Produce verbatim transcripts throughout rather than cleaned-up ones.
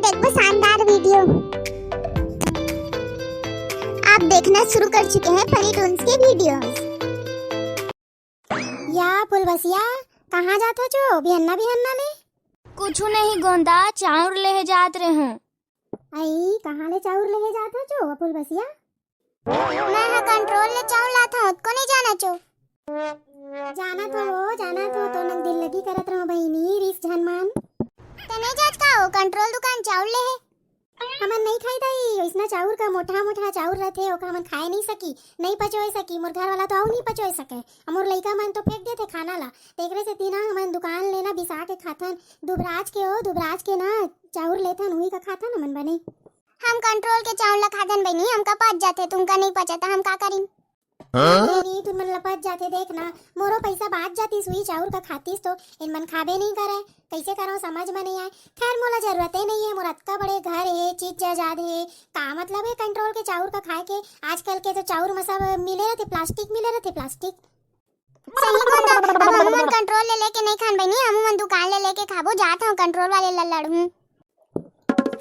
एक वो शानदार वीडियो। आप देखना शुरू कर चुके हैं फनी टून्स के वीडियोज़। या फुलबसिया, कहाँ जात हो चो बिहन्ना बिहन्ना ले? कुछु नहीं गोंदा, चाउर लेहे जात रहे हूँ। आई, कहाँ ले चाउर लेहे जात हो चो फुलबसिया? मैं ह कंट्रोल ले चाउर लात हूँ, ओतको नहीं जाना चो। जाना तो हो, जाना तो, तो नंग दिल लगी करत रहो बहिनी, रिस झन मान। ते नहीं जात का हो कंट्रोल दुकान चाउर लेहे? हमन नहीं खाई दाई, ओइसना चाउर का मोटा मोटा चाउर रहथे, ओका हमन खाए नहीं सकी, नहीं पचोए सकी। मोर घर वाला तो अउ नहीं पचोए सके, अउ मोर लइका मन तो फेंक देथे खाना ला। तेकरे सेती ना हमन दुकान ले ना बिसा के खाथन, दुबराज के ओ, दुबराज के ना चाउर लेथन, उही का खाथन हमन बने। हम कंट्रोल के चाउर ला खाथन बहिनी, हमका पच जाथे, तुमका नहीं पचता, हम का करी? हाँ? बहिनी, तुम मन ला पच जाथे, देख ना, मोरो पैसा बाच जातिस, उही चाउर का खातिस तो इन मन खाबे नहीं करे, कैसे करो समझ में नहीं आए। खैर, मोला जरूरते नहीं है, मोर अतका बड़े घर है, चीज जायदाद है, का मतलब है कंट्रोल के चाउर का खाए के? आजकल के तो चाउर में सब मिले रहते, प्लास्टिक मिले रहते, प्लास्टिक। सही बोला, अब हम मन कंट्रोल ले लेके नहीं खान बहिनी, हम मन दुकान ले लेके खाबो, जात हूँ कंट्रोल वाले ला लड़हूँ।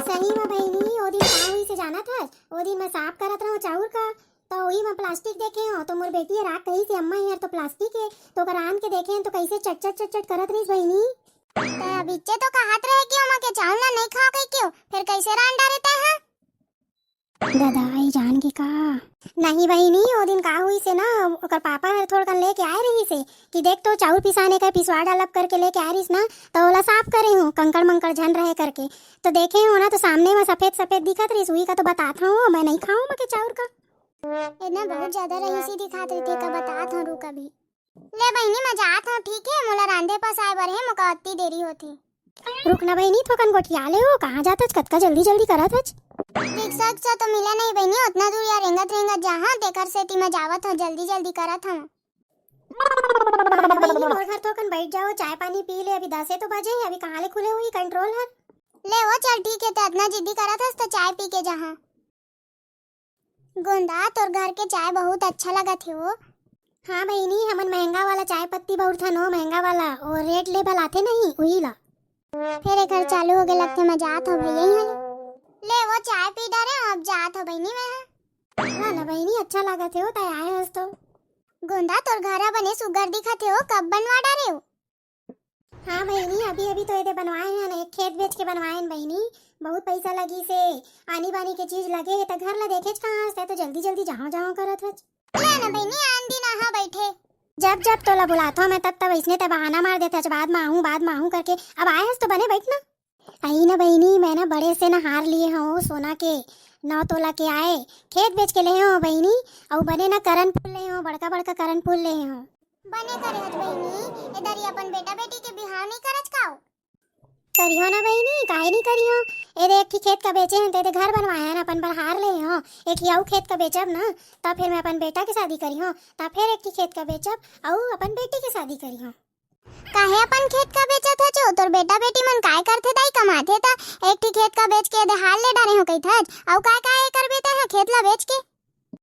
सही में बहिनी, ओ दिन का हुई से जानत हस? ओ दिन मैं साफ करत रहूँ चाउर का, तो वही में प्लास्टिक देखे हो, तो मोर बेटी रात कही से, "अम्मा, यार तो प्लास्टिक है," तो ओकर आन के देखे हैं, तो कैसे चट चट चट चट करत रहीस बहिनी। ते अबिच्चे तो कहत रहे कि ओमा के चाउर ला नहीं खाओ कह क्यों, फिर कैसे रान डारे ते हैं? दादा, ई जान के का? नहीं बहिनी, ओ दिन का हुई से ना, ओकर पापा हर थोड़कन लेके आए रही से कि देख तो चाउर पिसाने का पिसवा डालब करके लेके आए रहीस ना, तो ओला साफ करे हूँ, कंकड़ मंकड़ झन रहे करके। तो देखे हो ना, तो सामने में सफेद सफेद दिखत रहीस, उही का तो बतात हूँ, मैं नहीं खाऊँ मके चाउर का। इतना बहुत ज्यादा रहीसी दिखात रहिथे का, बतात हूँ, रुक अभी। ले बहिनी, मैं जात हूँ, ठीक है, मोला रांधे पसाए बर है, मोका अत्ती देरी होथे। रुक ना बहिनी, थोकन गोठिया ले हो, कहाँ जात हच, कतका जल्दी जल्दी करत हच? रिक्शा उक्शा तो मिला नहीं बहिनी, उतना दूर यार रेंगत रेंगत जाहाँ, तेकर सेती मैं जावत हूँ, जल्दी जल्दी करत हूँ। बहिनी, मोर घर थोकन बैठ जाओ, चाय पानी पी ले, अभी दसे तो बजे है, अभी कहाँ ले खुले होही कंट्रोल हर? ले वो चल ठीक है, ते अतना जिद्दी करत हस तो चाय पी के जाहाँ। गोंदा, तोर घर के चाय बहुत अच्छा लगत हे वो। हाँ बहिनी, हमन महंगा वाला चाय पत्ती बउरथन, ओ महंगा वाला, ओ रेड लेबल आथे नहीं, उही ला। फेर एकर चालू होगे लगथे, मैं जात हव भैया इहाँ ले। ले वो चाय पी डारे, अब जात हव बहिनी मैं हा। ला ना बहिनी, अच्छा लागत हे वो, तै आए हस तो। गोंदा, तोर घर ह बने सुग्घर दिखत हे वो, कब बनवा डारे हो? हाँ बहिनी, अभी अभी तो एदे बनवाए हन, एक खेत बेच के बनवाए हन बहिनी। बहुत पैसा लगिस हे, आनी बानी के चीज लगे हे, त घर ला देखेच कहाँ हस, तै तो जल्दी जल्दी जाहूँ जाहूँ करत हच। ले ना बहिनी, आन दिन आहा बैठे। जब जब तोला बुलाथों मैं, तब तब अइसने तै बहाना मार देथच, बाद में आहूँ, बाद में आहूँ करके। अब आए हस तो बने, बैठ ना। अई ना बहिनी, मैं ना बड़े से ना हार लिए हूँ सोना के, नौ तोला के आए, खेत बेच के ले हूँ बहिनी, अउ बने ना करन फूल ले हूँ, बड़का बड़का करन फूल ले हूँ। बने करे हच बहिनी, ए दरी अपन बेटा बेटी के बिहाव नहीं करच का हो? करिहो ना बहिनी, काहे नहीं करिहो? ए दे एक ठी खेत का बेचे हन, ते दे घर बनवाए हन, अपन बर हार ले हो। एक ठी अउ खेत का बेचब ना, तब फिर मैं अपन बेटा के शादी करिहो, तब फिर एक ठी खेत का बेचब अउ अपन बेटी के शादी करिहो। काहे अपन खेत का बेचत हच ओ? तोर बेटा बेटी मन काय करथे दाई, कमाथे त एक ठी खेत का बेच के ए दे हार ले डारे हो कहिथच, अउ काय काय करबे तैं ह खेत ला बेच के?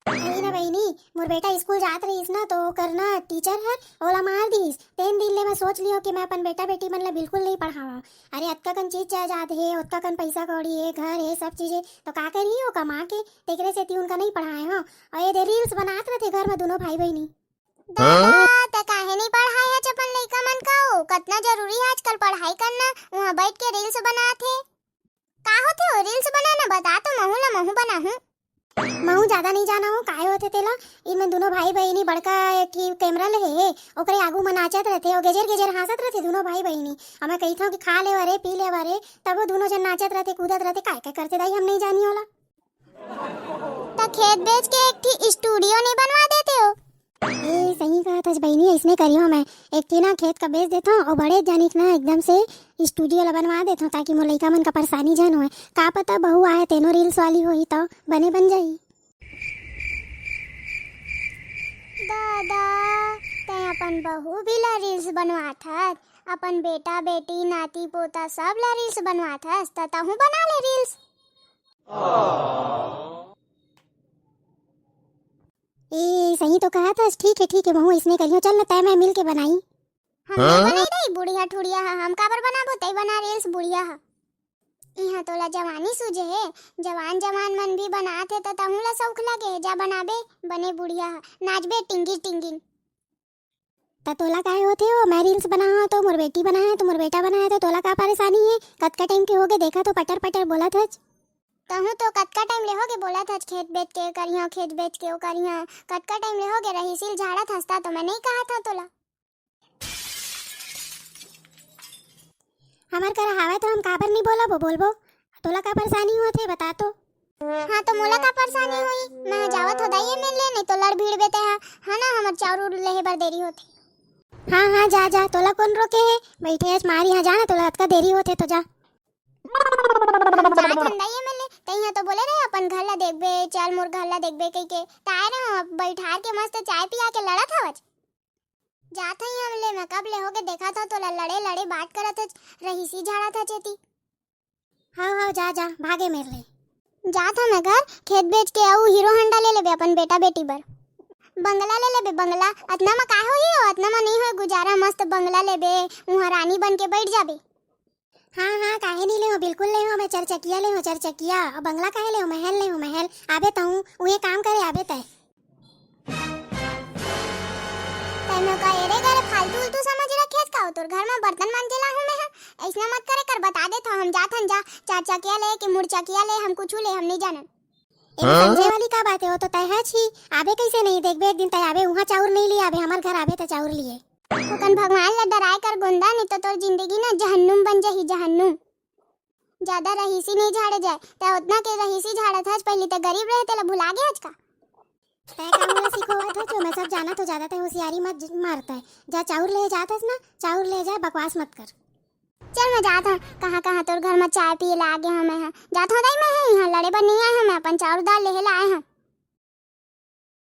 अरे ना बहिनी, मोर बेटा स्कूल जात रहिस ना, तो ओकर ना टीचर हर ओला मार दिस। तेन दिन ले मैं सोच लियो कि मैं अपन बेटा बेटी मन ला बिल्कुल नहीं पढ़ावा। अरे अतका कन चीज जायदाद हे, ओतका कन पैसा कौड़ी हे, घर हे, सब चीज हे, तो का करिही ओ कमा के? तेकरे सेती उनका नहीं पढ़ाए हो। अउ ए दे रील्स बनात रथे घर में दोनों भाई बहिनी। दादा, त काहे नहीं पढ़ाए हच अपन लइका मन का ओ? कतना जरूरी हे आजकल पढ़ाई करना, उहाँ बैठ के रील्स बनात हे। का होथे ओ रील्स बनाना? बता तो महू ला, महू बनाहूँ। महू ज्यादा नहीं जाना हो काय होथे तेला। इनमें दोनों भाई बहिनी बड़का एक ठी कैमरा ले हे, ओकरे आगू में नाचत रथे, ओ गेजेर गेजेर हाँसत रथे दोनों भाई बहिनी। अउ मैं कहिथौं कि खा ले रे, पी ले रे, तब वो दोनों जन नाचत रथे, कूदत रथे, काय काय करथे दाई हम नहीं जानी ओला। त खेत बेच के एक ठी स्टूडियो नहीं बनवा देते हो? ए, सही कहत हच बहिनी, अइसने करिहो मैं। एक ठी ना खेत का बेच देथौं अउ बड़े जानिक ना एकदम से स्टूडियो ला बनवा देथौं, ताकि मोर लइका मन का परेशानी झन होए। का पता बहू आए तेनो रील्स वाली होही त बने बन जाही। दादा, तैं अपन बहू भी ला रील्स बनवात हस, अपन बेटा बेटी नाती पोता सब ला रील्स बनवात हस, त तहूँ बना ले रील्स। ए, सही तो कहत हस। ठीक हे, ठीक हे, महू अइसने करिहो। चल न, तैं मैं मिल के बनाई। हम नहीं बनाई दाई, बुढ़िया ठुड़िया ह, हम काबर बनाबो, तैं बना रील्स बुढ़िया ह। इहाँ तोला जवानी सूझे हे, जवान जवान मन भी बनात हे, त तहूँ ला सौख लगे हे, जा बनाबे, बने बुढ़िया ह, नाचबे टिंगिन टिंगिन। त तोला काय होथे हो? मैं reels बनाहूँ तो मोर बेटी बनाए हे, तो मोर बेटा बनाए हे, तो तोला का परेशानी हे? कतका time के होगे देखत हो पटर पटर बोलत हच। तहूँ तो कतका time ले होगे बोलत हच, खेत बेच के करिहौं, खेत बेच के ओ करिहौं, कतका time ले होगे रहीसी ल झाड़त हस, त तो मैं नइ कहत हौं तोला। हमर करा हावय त हम काबर नइ बोलब, बोलबो। तोला का परेशानी होथे, बता तो। हाँ, तो मोला का परेशानी होही? मैं ह जावत हौं दाई ए मेर ले, नइ तो लड़ भिड़बे तेहा। हाँ ना, हमर चाउर उर लेहे बर देरी होथे। हाँ, हाँ, जा, जा, तोला कोन रोके हे? बइठे हस मार इहाँ, जा ना, तोला अतका देरी होथे तो जा। हम जात हन दाई ए मेर ले, तइहाँ तो बोले रहे अपन घर ला देखबे, चल मोर घर ला देखबे कहिके। त आए रहे हौं, बइठार के मस्त चाय पिया के लड़त हवच। जात हई हम ले, मैं कब ले होगे देखत हौं तोला लड़े लड़े बात करत हच, रहीसी झाड़त हच एती। हव हव, जा जा, भागे मेर ले। जात हौं मैं घर, खेत बेच के अउ Hero Honda ले लेबे अपन बेटा बेटी बर। बंगला ले लेबे बंगला, अतना म काय होही हो, अतना म नइ होय गुजारा, मस्त बंगला लेबे, उहाँ रानी बन के बइठ जाबे। हाँ हाँ, काहे नइ लेहूँ, बिल्कुल लेहूँ, मैं चरचकिया लेहूँ, चरचकिया। अउ बंगला काहे लेहूँ, महल लेहूँ, महल। आबे तहूँ, उहें काम करे आबे तैं। तैं मोका एरे गरे फालतू उलतू समझ रखे हस का? तोर घर म बर्तन मांजे ला हूँ मैं ह। अइसना मत करे कर, बता देत हौं, हम जात हन जा, चार चकिया ले कि मुड़ चकिया ले, हम कुछू ले, हम नइ जानन। एमे हाँ? समझे वाली का बात हे, ओ तो तैं हच ही। आबे कइसे नइ, देखबे एक दिन तैं आबे, उहाँ चाउर नइ लिए आबे, हमर घर आबे त चाउर लिए। थोकन भगवान ला डराए कर गोंदा, नइ तो तोर जिंदगी ना जहन्नुम बन जाही, जहन्नुम। जादा रहीसी नइ झाड़े जाय, तैं ओतना के रहीसी झाड़त हस, पहिली तैं गरीब रहे, तेला भुला गे हच का? तैं का मोला सिखोवत हस, जो मैं सब जानत हौं, जादा तैं होशियारी मत ज-, मार तैं। जा चाउर ले जात हस ना, चाउर ले जा, बकवास मत कर। चल मैं जात हौं, कहाँ कहाँ तोर घर म चाय पिए ला आगे हौं मैं ह। जात हौं दाई मैं ह, इहाँ लड़े बर नइ आए हौं, मैं अपन चाउर दाल लेहे ला आए हौं।